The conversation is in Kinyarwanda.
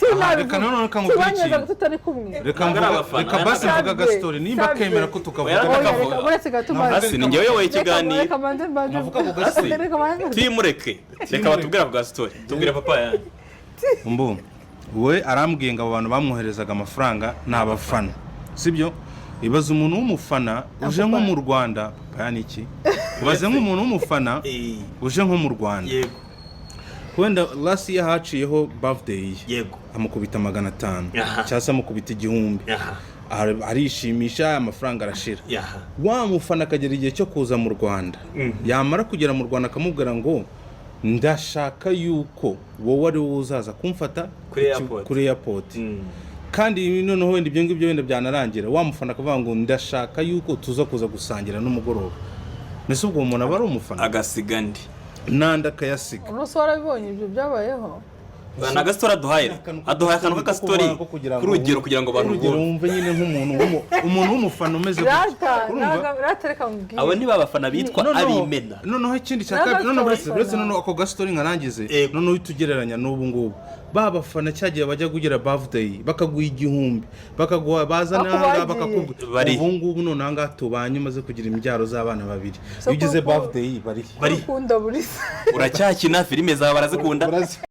Ukuri Aha, nabivuga. reka noneho reka nkubwire Tubanyeza ikintu. tutari kumwe. Reka Ntabwo ari mvuga, abafana. reka basi mvuga agastori nimba Savye. kemera ko tukavuga. Oya, Oya, Reka reka uretse gato Navuga- mbanze. Hasi ni njyewe uyoboye Reka ikiganiro. reka mbanze mbanze. Navuga ku gastori. Reka mbanze. Tuyimureke, reka batubwire ako gastori, tubwire papa yanjye. Mbu we arambwiye ngo abo bantu bamwoherezaga amafaranga ni abafana, sibyo? Ibaze umuntu w'umufana uje nko mu Rwanda, papa ya niki, ibaze nk'umuntu w'umufana uje nko mu Rwanda, wenda last year haciyeho birthday ye, amukubita 500 cyangwa se amukubita 1000, arishimisha, amafaranga arashira. Wa mufana akagera igihe cyo kuza mu Rwanda, yamara kugera mu Rwanda akamubwira ngo ndashaka yuko wowe ari wowe uzaza kumfata Kuri airport. Kuri airport. Kandi noneho wenda ibyo ngibyo wenda byanarangira, wa mufana akavuga ngo ndashaka yuko tuza kuza gusangira n'umugoroba. Mbese ubwo uwo muntu aba ari umufana? Agasiga ndi. N'andi akayasiga. Umunsi warabibonye, ibyo byabayeho. Ni agastori aduhaye, aduhaye akantu k'agastori k'urugero kugira ngo abantu urugero bumve. Wumve nyine nk'umuntu umuntu w'umufana umeze gutya. Rata. Urumva? Rata, reka nkubwire. Abo ni babafana bitwa abimena. Noneho ikindi cya N'abato kabiri, noneho uretse bafana. uretse noneho ako gastori nkarangize, noneho uhita ugereranya n'ubu ngubu ba bafana cyagiye bajya kugira birthday bakaguha 1000, bakaguha bazana Ako ahangaha bagiye. bakakubwira Bari. Ubu ngubu none ahangaha tubanye, umaze kugira imbyaro z'abana babiri, So iyo ugize kuko- birthday bari Bari. Ukunda buri Uracyakina filime zawe, barazikunda. Barazi.